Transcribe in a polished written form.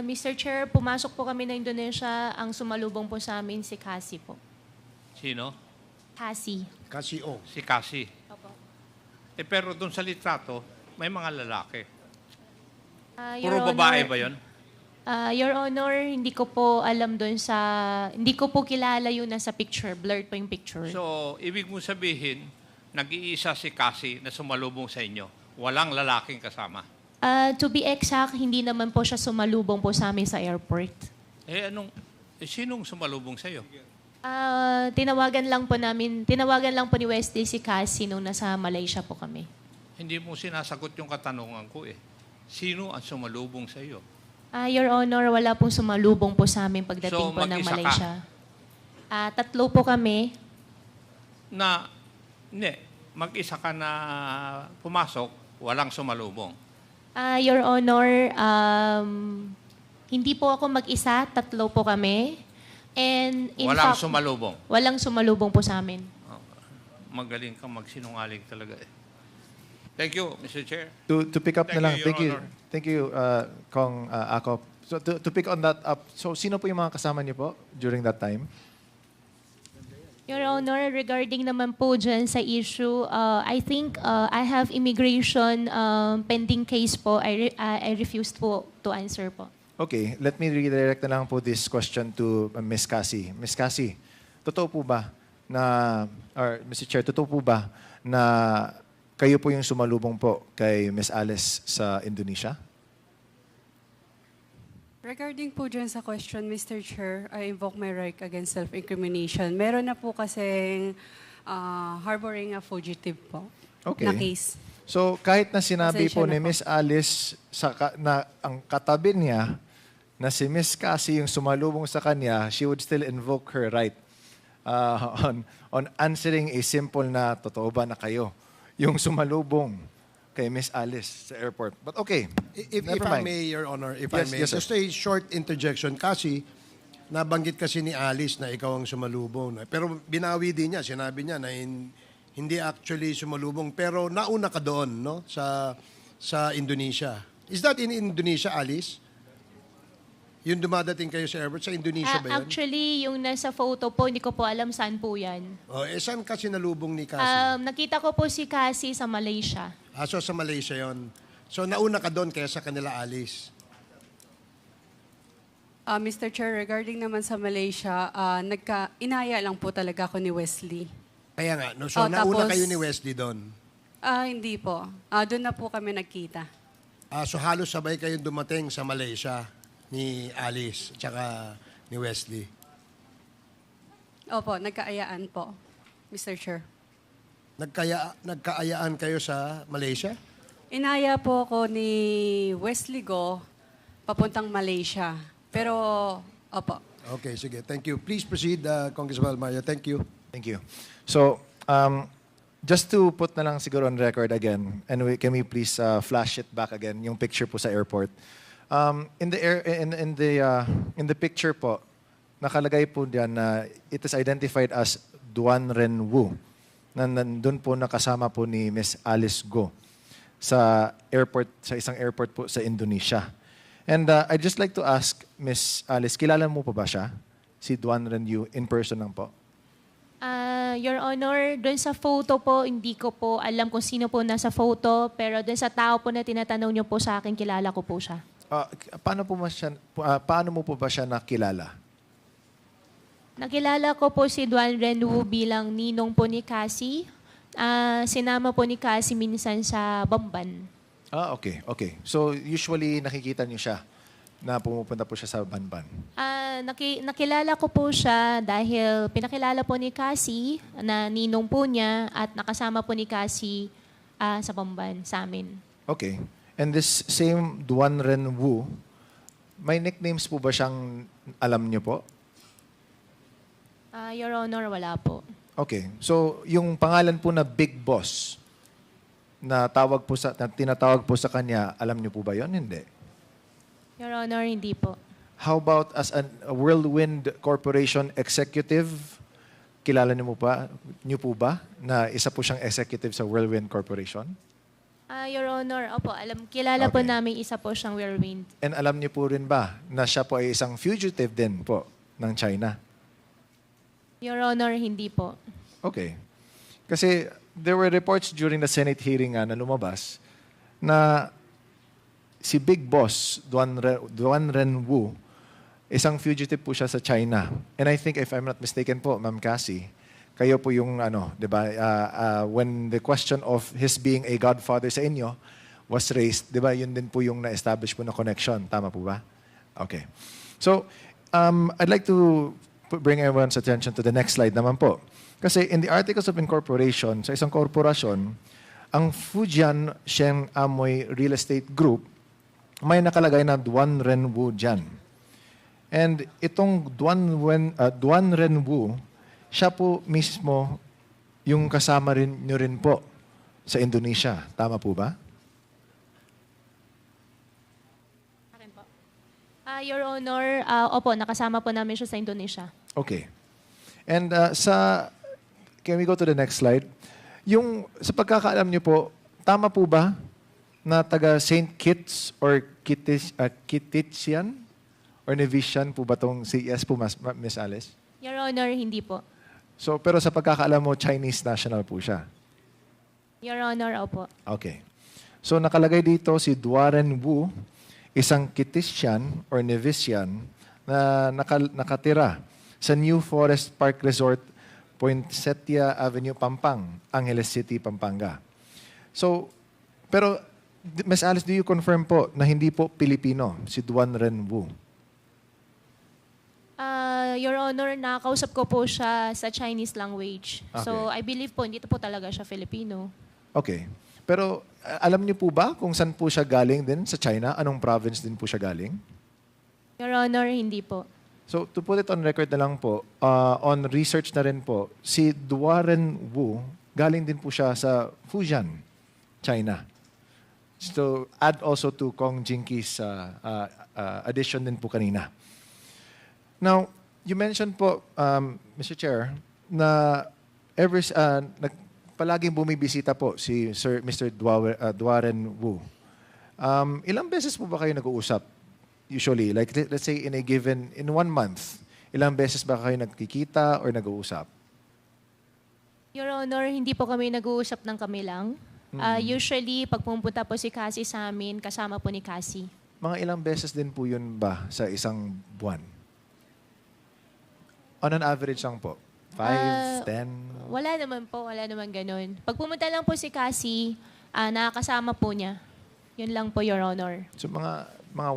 Mr. Chair, pumasok po kami na Indonesia. Ang sumalubong po sa amin si Cassie po. Sino? Cassie. Casio. Si Cassie. Opo. Pero doon sa litrato, may mga lalaki. Your Puro babae Honor, ba yon? Your Honor, hindi ko po alam doon sa... Hindi ko po kilala yung nasa picture. Blurred po yung picture. So, ibig mo sabihin, nag-iisa si Cassie na sumalubong sa inyo. Walang lalaking kasama. To be exact, hindi naman po siya sumalubong po sa amin sa airport. Sinong sumalubong sa iyo? Tinawagan lang po ni Wesley si Cassie nung nasa Malaysia po kami. Hindi mo sinasagot yung katanungan ko eh. Sino ang sumalubong sa iyo? Your Honor, wala pong sumalubong po sa amin pagdating So, po ng mag-isa ka? Malaysia. Tatlo po kami. Mag-isa ka na pumasok, walang sumalubong. Your Honor, hindi po ako mag-isa, tatlo po kami. And in Walang fact, sumalubong. walang sumalubong po sa amin. Magaling kang magsinungaling talaga eh. Thank you, Mr. Chair. To pick up Thank na lang, you, Your Honor. thank you, Kong Akop. So to pick on that up, so sino po yung mga kasama niyo po during that time? Your Honor, regarding naman po dyan sa issue, I think I have immigration pending case po. I refused po to answer po. Okay, let me redirect na lang po this question to Ms. Cassie. Ms. Cassie, totoo po ba na, or Mr. Chair, totoo po ba na kayo po yung sumalubong po kay Ms. Alice sa Indonesia? Regarding po dyan sa question, Mr. Chair, I invoke my right against self-incrimination. Meron na po kasing harboring a fugitive po Okay. na case. So kahit na sinabi Pasensya po na ni po. Ms. Alice na ang katabi niya na si Ms. Cassie yung sumalubong sa kanya, she would still invoke her right on answering a simple na totoo ba na kayo yung sumalubong kay Ms. Alice sa airport. But okay, If never I mind. may, Your Honor, if Yes, I may, yes, sir. just a short interjection. Kasi, nabanggit kasi ni Alice na ikaw ang sumalubong. Pero binawi din niya, sinabi niya na hindi actually sumalubong. Pero nauna ka doon, no? Sa Indonesia. Is that in Indonesia, Alice? Yung dumadating kayo sa airport, sa Indonesia ba yun? Actually, yung nasa photo po, hindi ko po alam saan po yan. Saan ka sinalubong ni Cassie? Nakita ko po si Cassie sa Malaysia. So sa Malaysia yon. So nauna ka doon kaya sa kanila, Alice. Mr. Chair, regarding naman sa Malaysia, inaya lang po talaga ako ni Wesley. Kaya nga, no? So nauna Tapos- kayo ni Wesley doon. Hindi po. Doon na po kami nagkita. So halos sabay kayong dumating sa Malaysia ni Alice at saka ni Wesley. Opo, nagkaayaan po, Mr. Chair. Nagkaayaan kayo sa Malaysia? Inaya po ako ni Wesley Go papuntang Malaysia. Pero, opo. Okay, sige. Thank you. Please proceed, Congressman Mario. Thank you. Thank you. So, just to put na lang siguro on record again, and can we please flash it back again, yung picture po sa airport. In the picture po, nakalagay po diyan na it is identified as Duan Ren Wu. Na nandun po nakasama po ni Miss Alice Go sa isang airport po sa Indonesia. And I'd just like to ask Miss Alice, kilala mo po ba siya? Si Duan Ren Wu in person lang po? Your Honor, doon sa photo po, hindi ko po alam kung sino po nasa photo, pero doon sa tao po na tinatanong niyo po sa akin, kilala ko po siya. Paano mo po ba siya nakilala? Nakilala ko po si Duan Renwu bilang ninong po ni Cassie. Sinama po ni Cassie minsan sa Bamban. Okay. So usually nakikita niyo siya na pumupunta po siya sa Banban. Nakilala ko po siya dahil pinakilala po ni Cassie na ninong po niya at nakasama po ni Cassie sa Bamban sa amin. Okay. And this same Duan Ren Wu, may nicknames po ba siyang alam niyo po? Your Honor, wala po. Okay. So yung pangalan po na Big Boss na tinatawag po sa kanya, alam niyo po ba 'yon? Hindi. Your Honor, hindi po. How about as a Whirlwind Corporation executive? Kilala niyo po ba na isa po siyang executive sa Whirlwind Corporation? Your Honor, opo, kilala po Okay. namin isa po siyang whirlwind. And alam niyo po rin ba na siya po ay isang fugitive din po ng China? Your Honor, hindi po. Okay. Kasi there were reports during the Senate hearing na lumabas na si Big Boss, Duan Renwu, isang fugitive po siya sa China. And I think, if I'm not mistaken po, Ma'am Cassie, kayo po yung, di ba, when the question of his being a godfather sa inyo was raised, di ba, yun din po yung na-establish po na connection. Tama po ba? Okay. So, I'd like to bring everyone's attention to the next slide naman po. Kasi in the Articles of Incorporation, sa isang korporasyon, ang Fujian Sheng Amoy Real Estate Group, may nakalagay na Duan Renwu dyan. And itong Duan Renwu, siya po mismo yung kasama nyo rin po sa Indonesia. Tama po ba? Akin po. Your Honor, opo, nakasama po namin siya sa Indonesia. Okay. And can we go to the next slide? Yung, sa pagkakaalam nyo po, tama po ba na taga St. Kitts or Kittichian or Nevisian po ba tong CES po, Miss Alice? Your Honor, hindi po. So, pero sa pagkakaalam mo, Chinese national po siya. Your Honor, opo. Okay. So, nakalagay dito si Duaren Wu, isang Kittitian or Nevisian na nakatira sa New Forest Park Resort, Poinsettia Avenue, Pampang, Angeles City, Pampanga. So, pero, Ms. Alice, do you confirm po na hindi po Pilipino si Duan Ren Wu? Your Honor, nakausap ko po siya sa Chinese language. So, Okay. I believe po, hindi po talaga siya Filipino. Okay. Pero, alam niyo po ba kung saan po siya galing din sa China? Anong province din po siya galing? Your Honor, hindi po. So, to put it on record na lang po, on research na rin po, si Duaren Wu, galing din po siya sa Fujian, China. So, add also to Kong Jinki's addition din po kanina. Now, you mentioned po, Mr. Chair, na palaging bumibisita po si Mr. Duaren Wu. Ilang beses po ba kayo nag-uusap? Usually, like let's say in 1 month, ilang beses ba kayo nagkikita or nag-uusap? Your Honor, hindi po kami nag-uusap ng kami lang. Usually, pag pumunta po si Cassie sa amin, kasama po ni Cassie. Mga ilang beses din po yun ba sa isang buwan? On an average lang po? 5, 10? Wala naman po, wala naman ganun. Pag pumunta lang po si Cassie, nakakasama po niya. Yun lang po, Your Honor. So mga